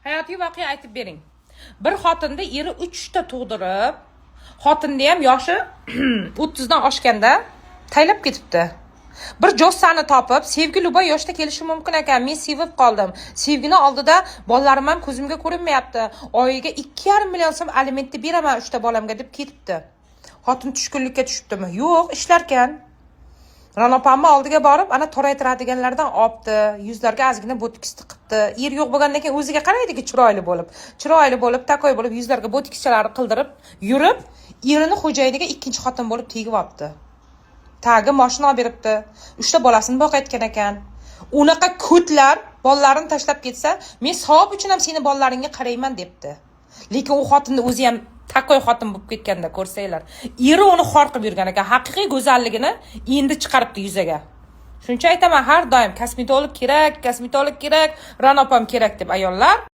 Hayotiy voqea aytib bering. Bir xotinni eri uchta tug'dirib, xotinni ham yoshi 30 dan oshganda taylab ketibdi. Bir jo'ssani topib, sevgi любой yoshda kelishi mumkin ekan, men sevib qoldim, sevgini oldida bolalarim ham ko'zimga ko'rinmayapti, oyiga 2,5 million so'm alimentni beraman uchta bolamga, deb ketibdi. Xotin tushkunlikka tushibdimi? Yo'q, ishlarkan. Ra'no opamni oldiga borib, ana, toraytiradiganlardan olibdi, yuzlariga ozgina botoks tiqibdi. Er yo'q bo'lgandan keyin o'ziga qaraydiki, chiroyli bo'lib, chiroyli bo'lib, такой bo'lib, yuzlariga botokschalarni qildirib yurib, erini xo'jayiniga ikkinchi xotin bo'lib tegib olibdi. Tagi moshina olib beribdi, uchta bolasini boqayotgan ekan. Unaqa ko'tlar bolalarini tashlab ketsa, men savob uchun ham seni bolalaringga qarayman, debdi. Lekin u xotinni o'zi ham такой xotin bo'lib ketganda, ko'rsanglar, eri uni xor qilib yurgan ekan. Haqiqiy go'zalligini endi chiqaribdi yuzaga. Shuning uchun aytaman har doim: kosmetolog kerak, kosmetolog kerak, Ra'no opam kerak, deb, ayollar.